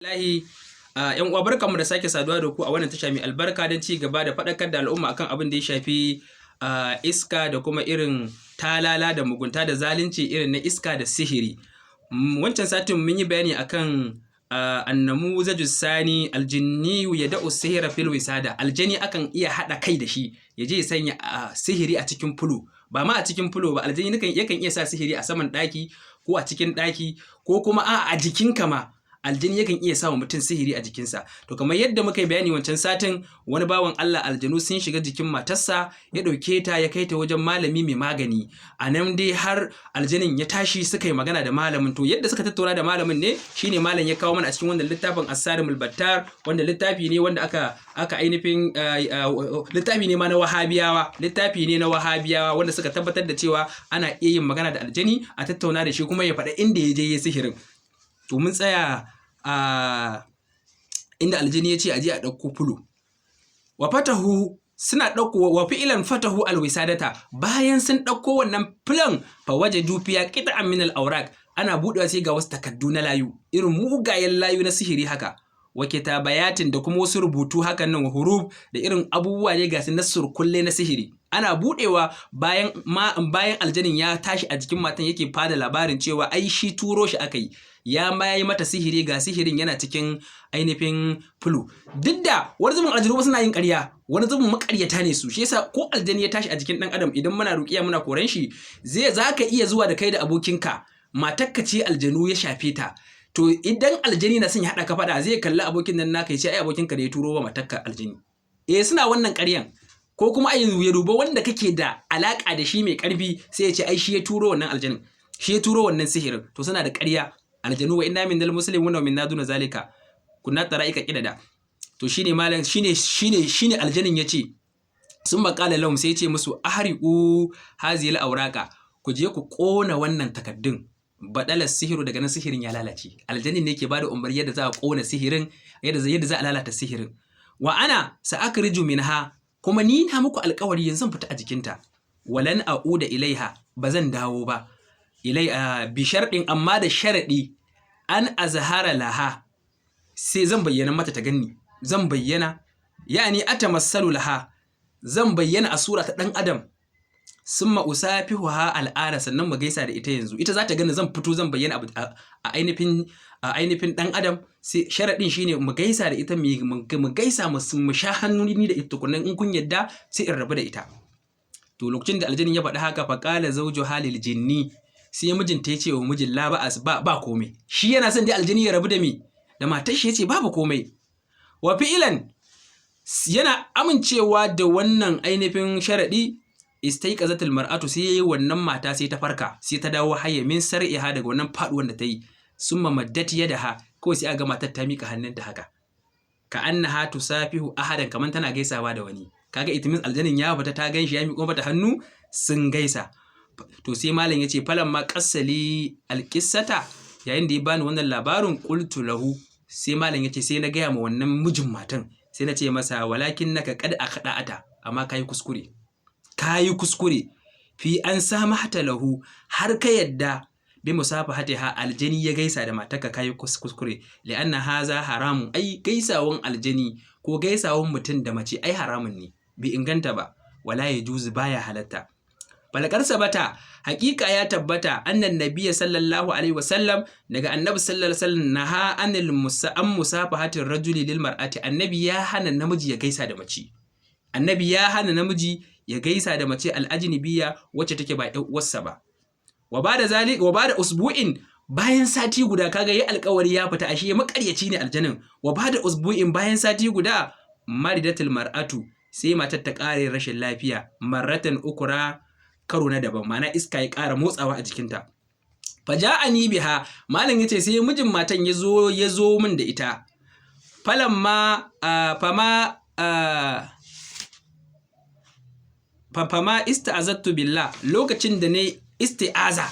Lahi yan uwa, barkanmu da sake saduwa da ku a wannan tasha mai albarka don ci gaba da faɗakar da al'umma akan abin da ya shafi iska da kuma irin talala da mugunta da zalunci irin na iska da sihiri. Wancan satin mun yi bayani akan annamuzaju sani aljinniyu ya da'u sihira fil wisada. Aljani akan iya haɗa kai da shi ya je ya sanya sihiri a cikin fulo, ba ma a cikin fulo ba, aljani yakan iya sa sihiri a saman ɗaki ko a cikin ɗaki ko kuma a jikinka ma aljani yakan iya sa wa mutum sihiri a jikinsa. To, kamar yadda muka yi bayani wancan satin, wani bawan Allah aljanu sun shiga jikin matarsa, ya ɗauke ta ya kai ta wajen malami mai magani. A nan dai har aljanin ya tashi, suka yi magana da malamin. To, yadda suka tattauna da malamin ne shine malam ya kawo mana a cikin wannan littafin As-Sarimul Battar, wanda littafi ne wanda aka ainihin littafi ne ma na Wahabiyawa, littafi ne na Wahabiyawa wanda suka tabbatar da cewa ana iya yin magana da aljani, a tattauna da shi, kuma ya faɗa inda ya je ya sihirin. To, mun tsaya a inda aljani ya ce a je a ɗauko fulo. Wa fatahu, suna ɗauko, wa fi'ilan fatahu alwisadata, bayan sun ɗauko wannan fulon, fa wajadu fiya qita'an min al-awraq, ana buɗewa sai ga wasu takaddu na layu, irin mugayen layu na sihiri haka, wa kitabayatin, da kuma wasu rubutu hakan nan, wa huruf, da irin abubuwa ne ga su na surkulle na sihiri. Ana buɗewa, bayan ma bayan aljanin ya tashi a jikin matan, yake fada labarin cewa ai shi turo shi aka yi, ya ma yi mata sihiri, ga sihirin yana cikin ainihin fulu. Duk da wani zubin aljanu ba suna yin ƙarya, wani zubin maƙaryata ne su. Shi yasa ko aljani ya tashi a jikin ɗan adam, idan muna ruƙiya muna koran shi, zai zaka iya zuwa da kai da abokinka, matarka ce aljanu ya shafe ta. To, idan aljani na son ya haɗa ka faɗa, zai kalli abokin nan naka ya ce ai abokinka da ya turo wa matarka aljani. Eh, suna wannan ƙaryan. Ko kuma ai ya duba wanda kake da alaka da shi mai ƙarfi, sai ya ce ai shi ya turo wannan aljanin, shi ya turo wannan sihirin. To, suna da ƙarya aljanu. Wa inna minnal muslimuna wa minna duna zalika kunna tara'ika qidada. To, shine malam shine aljanin yace, sun maƙala lahum, sai ya ce musu: "Ahriqu hazil awraqa, ku je ku ƙona wannan takaddun." Baɗalar sihiru, daga nan sihirin ya lalace. Aljanin ne ke bada umarni yadda za a ƙona sihirin, yadda za a lalata sihirin. "Wa ana sa'akhriju minha, kuma ni na muku alƙawari yanzu zan fita a jikinta. Walan a'uda ilaiha, ba zan dawo ba. Ilai bi sharɗin, amma da sharaɗi, an azhara laha, sai zan bayyana mata ta ganni, zan bayyana, yani atamassalu laha, zan bayyana a sura ta ɗan adam. Summa usafihuha al'ada, sannan mu gaisa da ita yanzu, ita za ta gani, zan fito, zan bayyana a ainihin ɗan adam. Sai sharaɗin shine mu gaisa da ita, mu gaisa, mu sha hannu ni da ita tukunnan, in kun yadda sai in rabu da ita." To, lokacin da aljanin ya faɗi haka, fa qala zawju halil jinni, sai mijinta ya ce wa mijin: "La ba'as, ba komai." Shi yana son dai aljani ya rabu da mi da matar shi, yace babu komai. Wa fi'ilan, yana amincewa da wannan ainihin sharaɗi, istaiqazatul mar'atu, sai yayi wannan mata sai ta farka, sai ta dawo hayya min sar'iha, daga wannan faduwan da ta yi. Summa maddat yadaha, kawai sai aga matar ta mika hannunta haka, ka annaha tusafihu ahadan, kaman tana gaisawa da wani. Kaga it means aljanin ya fita, ta ganshi ya miƙo mata hannu, sun gaisa. To, sai malam yace: "Falan ma qassali alqissata, yayin da ya bani wannan labarin, qultu lahu, sai malam yace sai na gaya ma wannan mijin matan, sai na ce masa: walakin naka qad akhda'ata, amma kai kuskure, kayi kuskure fi an samahta lahu, har ka yadda bi musafahatiha, aljani ya gaisa da matarka, kayi kuskure. Li'anna haza haramun, ai gaisawan aljani ko gaisawan mutum da mace ai haramun ne, bai inganta ba, wala yajuzu, baya halatta. Falakar sabata, hakika ya tabbata, annan nabiyya sallallahu alaihi wasallam, daga Annabi sallallahu alaihi wasallam, naha anil musa an musafahatir rajuli lil mar'ati, Annabi ya hana namiji ya gaisa da mace, Annabi ya hana namiji ya gaisa da mace al'ajnibiyya, wacce take ba ƴan uwarsa ba. Wa bada zalik, wa bada usbu'in, bayan sati guda, kaga yi alƙawari ya fita, ashe maƙaryaci ne aljanin. Wa bada usbu'in, bayan sati guda, maridatul mar'atu, sai matar ta ƙare rashin lafiya, marratan ukura, karo na daban, ma'ana iska ya ƙara motsawa a jikinta. Faja'ani biha, malam yace sai mijin matan ya zo min da ita. Falamma fama fama ista'azattu billah, lokacin da ne isti'aza,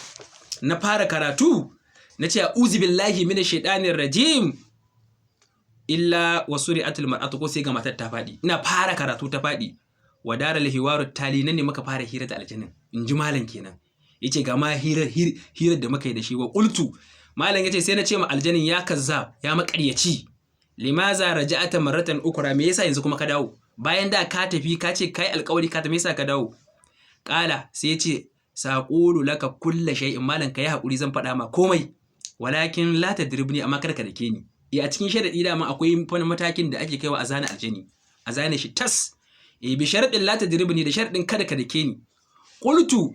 na fara karatu, na ce: "A'udhu billahi minash shaitanir rajim", illa wasuri'atul mar'atu, ko sai ga matar ta faɗi. Ina fara karatu ta faɗi. Wadara hiwaru tali, nan ne muka fara hira da aljanin, in ji malam kenan. Yace ga ma hirar da muka yi da shi. Wa qultu, Malam yace sai na ce ma aljanin, ya kazzab, ya maƙaryaci, limaza raja'ata marratan ukra? Me yasa yanzu kuma ka dawo bayan da ka tafi, ka ce kai alƙawari ka tafi, me yasa ka dawo? Qala, sai yace, saqulu laka kulla shay'in. Malam, kai hakuri, zan faɗa ma komai, walakin la tadribni, amma kar ka dake ni. Eh, a cikin sharadi dama akwai wani matakin da ake kaiwa a zane aljani, a zane shi tas. Eh, bi sharadin la tadribni, da sharadin kada ka dake ni. Qultu,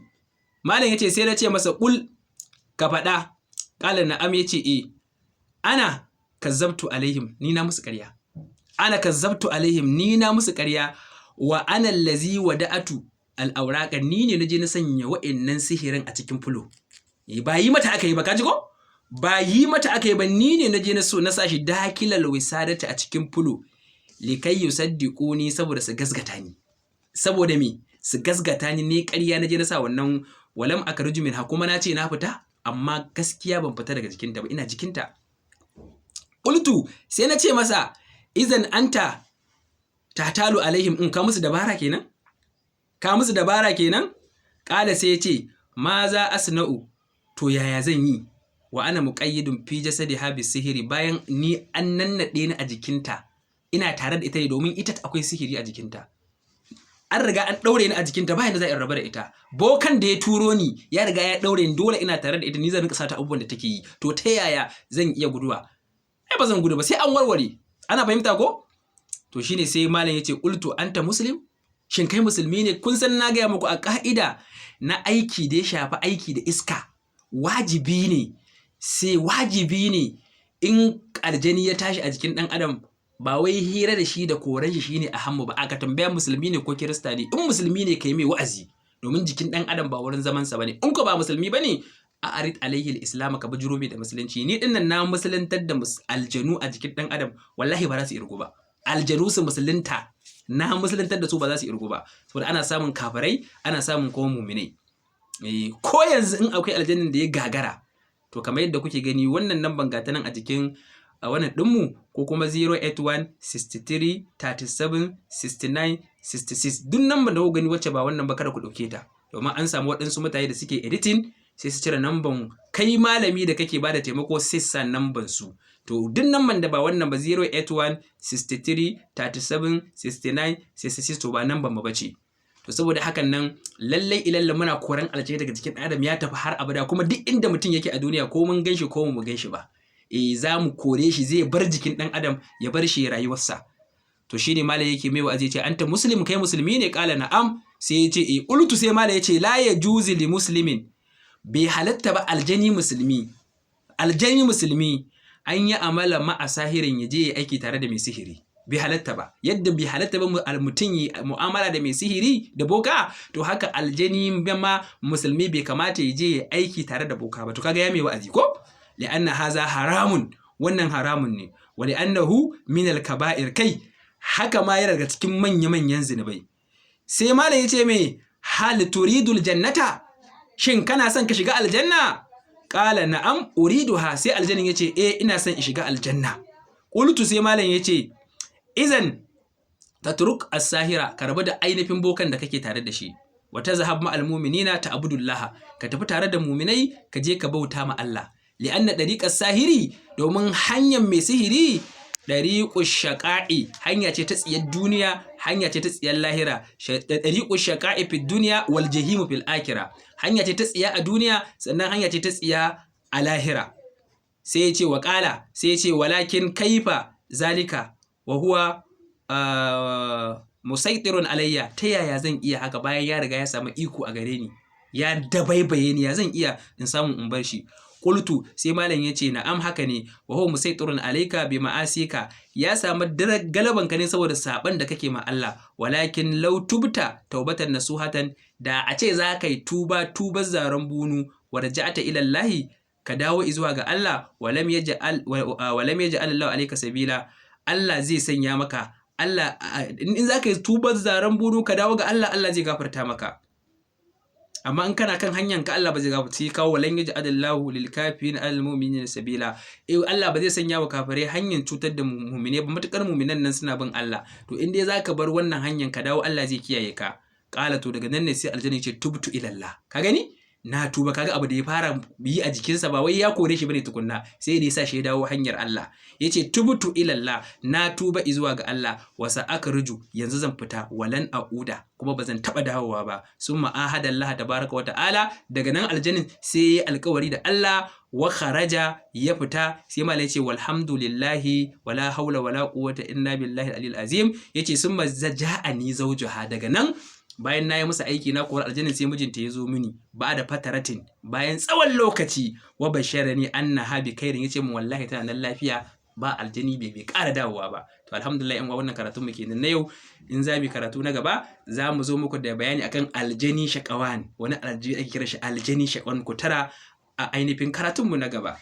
malam yace sai na ce masa, qul, ka faɗa. Qala na'am, yace eh. Ana kazzabtu alaihim, ni na musu ƙarya. Ana kazzabtu alaihim, ni na musu ƙarya. Wa ana allazi wada'atu al'auraka, ni ne naje na sanya wa'annan sihirin a cikin fulo. Ba yi mata aka yi ba, kaji ko? Ba yi mata aka yi ba, ni ne naje na so na sa shi dakilal wisadata, a cikin fulo, likai yusaddiquni, saboda su gasgata ni. Saboda me? Su gasgata ni ne ƙarya naje na sa wannan. Walam akhruju minha, kuma na ce na fita, amma gaskiya ban fita daga jikinta ba, ina jikinta. Qultu, sai na ce masa, izan anta tatalu alaihim, in ka musu dabara kenan, ka musu dabara kenan. Qala, sai ya ce, ma za asna'u, to yaya zan yi, wa ana muqayyidun fi jasadi bi sihiri, bayan ni an nannade ni a jikinta, ina tare da ita ne, domin ita akwai sihiri a jikinta, an riga an ɗaure ni a jikinta, bayan da za a raba da ita. Bokan da ya turo ni ya riga ya ɗaure ni, dole ina tare da ita, ni zan rinka sata abubuwan da take yi. To ta yaya zan iya guduwa? Ai ba zan gudu ba, sai an warware. Ana fahimta ko? To shine sai malam yace, qultu anta muslim, shin kai musulmi ne? Kun san na gaya muku a ka'ida na aiki da ya shafi aiki da iska, wajibi ne, sai wajibi ne in aljani ya tashi a jikin ɗan adam, ba wai hira da shi da koran shi shine a hammu ba, aka tambaya musulmi ne ko kirista ne. In musulmi ne, kai mai wa'azi, domin jikin ɗan adam ba wurin zaman sa bane. In ko ba musulmi bane, a arid alaihi islam, ka bujuro mai da musulunci. Ni dinnan na musuluntar da aljanu a jikin ɗan adam, wallahi ba za su irgu ba. Aljanu su musulunta, na musuluntar da su, ba za su irgu ba, saboda ana samun kafirai, ana samun kuma muminai. Ko yanzu in akwai aljannin da ya gagara, to kamar yadda kuke gani wannan namban gata nan a jikin a wannan ɗinmu, ko kuma 081 63 37 69 66. Duk namban da kuka gani wacce ba wannan ba, kada ku ɗauke ta, domin an samu waɗansu mutane da suke editing, sai su cire namban kai malami da kake bada taimako, sai su sa namban su. To duk namban da ba wannan ba, 081 63 37 69 66, to ba namban ba bace. To saboda hakan nan, lallai ilalla muna koran aljani daga jikin ɗan adam, ya tafi har abada. Kuma duk inda mutum yake a duniya, ko mun ganshi ko mu ganshi ba, eh, za mu kore shi, zai bar jikin ɗan adam, ya bar shi rayuwarsa. To shine malam yake mai wa'azi, ce anta muslim, kai musulmi ne? Kala na'am, sai ya ce eh. Qultu, sai malam ya ce, la yajuzu li muslimin, bai halatta ba aljani musulmi, aljani musulmi, an yi amala ma'a sahirin, ya je ya aiki tare da mai sihiri. Bai halatta ba. Yadda bai halatta ba mutum yi mu'amala da mai sihiri da boka, to haka aljani ma musulmi bai kamata ya je ya aiki tare da boka ba. To kaga ya mai wa'azi ko? Li'anna haza haramun, wannan haramun ne. Wa li'annahu min al-kaba'ir, kai haka ma yana daga cikin manya-manyan zinubai. Sai malam ya ce mai, hal turidul jannata, shin kana son ka shiga aljanna? Qala na'am uriduha, sai aljannin ya ce eh, ina son in shiga aljanna. Qultu, sai malam ya ce, izan tatruk as-sahira, ka rabu da ainihin bokan da kake tare da shi, wa tazhab ma'al mu'minina ta'budullaha, ka tafi tare da mu'minai, ka je ka bauta ma Allah. Li'anna dariqas sahiri, domin hanyar mai sihiri, dariqus shaqa'i, hanya ce ta tsiyar duniya, hanya ce ta tsiyar lahira. Dariqus shaqa'i fid dunya wal jahimu fil akhirah, hanya ce ta tsiya a duniya, sannan hanya ce ta tsiya a lahira. Sai ya ce wa qala, sai ya ce, walakin kaifa zalika wa huwa musaitirun alayya, ta yaya zan iya haka bayan ya riga ya samu iko a gare ni, ya dabaibaye ni, ya zan iya in samu in bar shi? Qultu, sai malam ya ce, na'am, haka ne. Wa huwa musaitirun alayka bi ma'asika, ya samu galaban ka ne saboda saban da kake ma Allah. Walakin law tubta taubatan nasuhatan, da a ce za ka yi tuba, tubar zaren bunu, wa raja'ata ila Allah, ka dawo zuwa ga Allah, walam yaj'al Allah alayka sabila, Allah zai sanya maka, Allah in za ka yi tubar zaren bunu, ka dawo ga Allah, Allah zai gafarta maka. Amma in kana kan hanyar ka, Allah ba zai gafarta. Sai kawo walan yaj'al Allahu lil kafirin al mu'minina sabila. Eh, Allah ba zai sanya wa kafirai hanyar cutar da mu'mine ba, matukar mu'minan nan suna bin Allah. To in dai zaka bar wannan hanyar ka dawo, Allah zai kiyaye ka. Qala, to daga nan ne sai aljanna ya ce, tubtu ila Allah. Ka gani? Na tuba. Kaga abu da ya fara yi a jikinsa, ba wai ya kore shi bane tukunna, sai da ya sa shi ya dawo hanyar Allah. Yace tubtu ilallah, na tuba izuwa ga Allah. Wa sa'akhruju, yanzu zan fita, walan a'uda, kuma bazan taba dawowa ba. Summa ahada Allah tabaraka wa ta'ala, daga nan aljanin sai ya alkawari da Allah, wa kharaja, ya fita. Sai malai yace walhamdulillahi, wala haula wala quwwata illa billahi al azim. Yace summa ja'ani zawjuha, daga nan bayan na yi musu aiki na kowar aljanin, sai mijinta ya zo mini ba da fataratin, bayan tsawon lokaci, wa basharani annaha bi khairin, yace mu wallahi tana nan lafiya, ba aljani bai ƙara dawowa ba. To alhamdulillah yan uwa, wannan karatun mu kenan na yau. In za mu karatu na gaba, za mu zo muku da bayani akan aljani shakawan, wani aljani ake kira shi aljani shakawan. Ku tara a ainihin karatun mu na gaba.